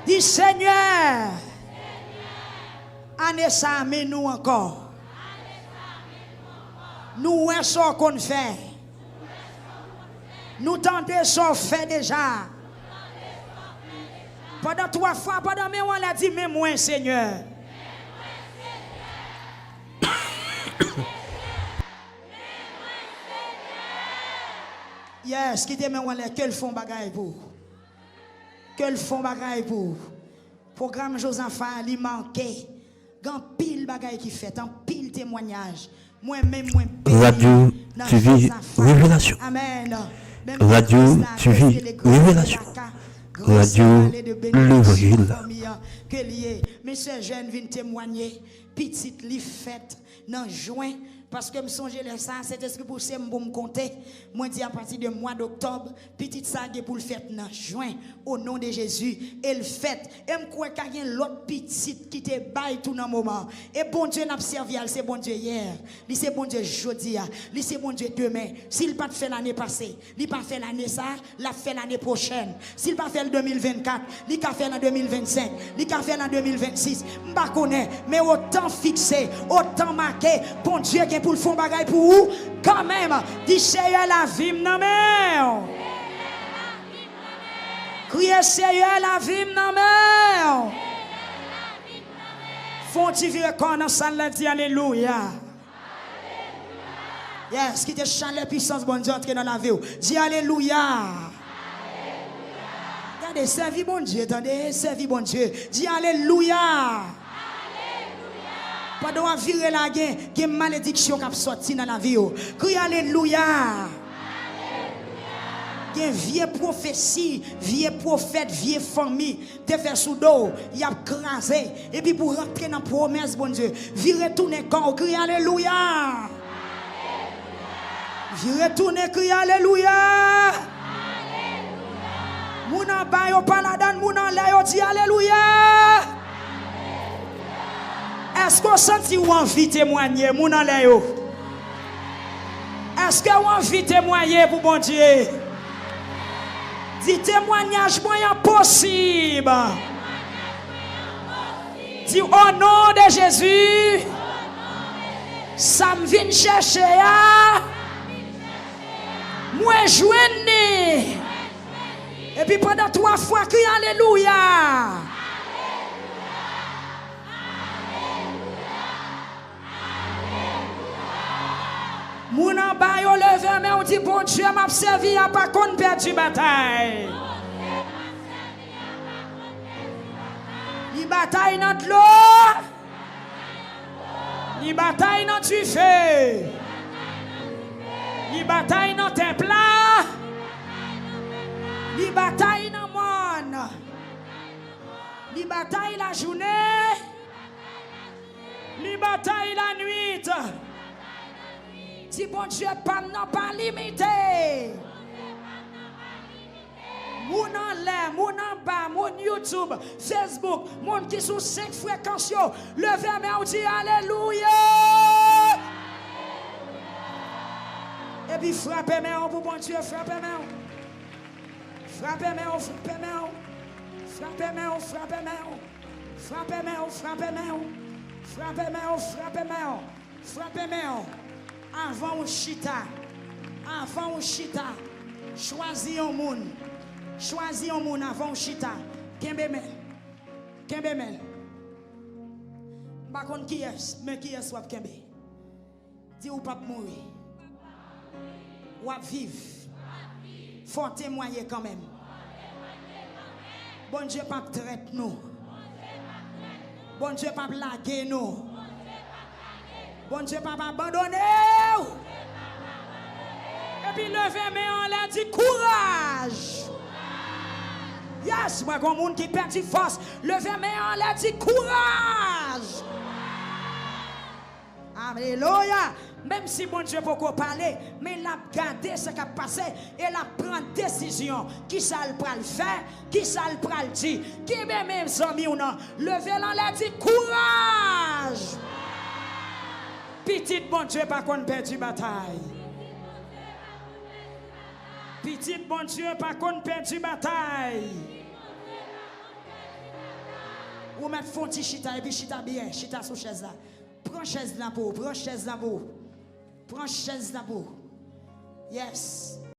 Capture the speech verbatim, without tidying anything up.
Di, Senyè, ane sa a, men nou ankò. Nou wè sa w konn fè. Nou tande sa w fè deja. Pandan twa fwa, pandan men w anlè, di, men mwen, Senyè. Yes, kite men w anlè, ke l fè yon bagay pou ou. Ke l fè yon bagay pou ou. Pwogram Jozafa a, li make. Gen anpil bagay ki fèt, anpil temwanyaj. Mwen menm, mwen beni nan Jozafa. Radio T V Revelasyon. Amèn. Menm Radio T V Revelasyon. Radio Levanjil. Ke l ye. Men sè Jèn vin temwanye. Pitit li fèt nan jen, paske m sonje lè sa a, Sentespri pouse m pou m konte. Mwen di, apati de mwa doktòb, pitit sa a gen pou l fèt nan jen, o non de Jezi, e l fèt. E m kwè ka gen lòt pitit ki te bay tou nan moman an. E Bondye n ap sèvi a, l se Bondye yè, li se Bondye jodi a, li se Bondye demen. Si l pa t fè l ane pase, li pa fè l ane sa a, l ap fè l ane pwochèn. Si l pa fè l de mil vennkat, li ka fè l an de mil vennsenk, li ka fè l an de mil vennsis. M pa konnen, men otan fikse, otan make, Bondye gen pou l fè yon bagay pou ou kanmenm. Di, Seyè, lavi m nan men w. Kriye, Seyè, lavi m nan men w. Fè yon ti vire kò w nan sal la, di, Alelouya. Yes, kite chalè pisans Bondye antre nan lavi w. Di, Alelouya. Gade, sèvi Bondye, tande, sèvi Bondye. Di, Alelouya. Pandan w ap vire la, gen, gen malediksyon k ap sòti nan lavi w. Kriye, Alelouya. Gen vye pwofesi, vye pwofèt, vye fanmi te fè sou do w, y ap kraze. Epi pou rantre nan pwomès Bondye, vire tounen kò w, kriye, Alelouya. Vire tounen, kriye, Alelouya. Moun anba yo pa ladan, moun anlè yo di, Alelouya. Èske w santi w anvi temwanye, moun anlè yo? Èske w anvi temwaye pou Bondye? Di, temwanyaj mwen an posib. Di, o non de Jezi, sa m vin chèche a, mwen jwenn li. Epi pandan twa fwa, kriye, Alelouya. Moun anba yo leve men w, di, Bondye m ap sèvi a pa konn pèdi batay. Li batay nan dlo. Li batay nan dife. Li batay nan tè pla. Li batay nan mòn. Li batay lajounen. Li batay lannuit. Di, Bondye pa m nan pa limite. Moun anlè, moun anba, moun YouTube, Facebook, moun ki sou senk frekans yo, leve men w, di, Alelouya! Epi frape men w pou Bondye, frape men w. Frape men w, frape men w. Frape men w, frape men w. Frape men w, frape men w. Frape men w, frape men w. Frape men w. Avan w chita, avan w chita, chwazi yon moun. Chwazi yon moun avan w chita. Kenbe men l. Kenbe men l. M pa konn kiyès, men kiyès w ap kenbe. Di, ou p ap mouri. W ap viv. Fò w temwaye kanmenm. Bondye p ap trèt nou. Bondye p ap lage nou. Bondye p ap abandone w. Epi leve men anlè, di, kouraj. Yes, mwen gon moun ki pèdi fòs. Leve men anlè, di, kouraj. Alelouya! Menm si Bondye poko pale, men l ap gade sa k ap pase e l ap pran desizyon. Kisa l pral fè? Kisa l pral di? Kenbe men zanmi w nan. Leve l anlè, di, kouraj! Pitit Bondye pa konn pèdi batay. Pitit Bondye pa konn pèdi batay. Ou mèt fè yon ti chita, epi chita byen, chita sou chèz la. Pran chèz lan pou ou, pran chèz lan pou ou. Pran chèz lan pou ou. Yes.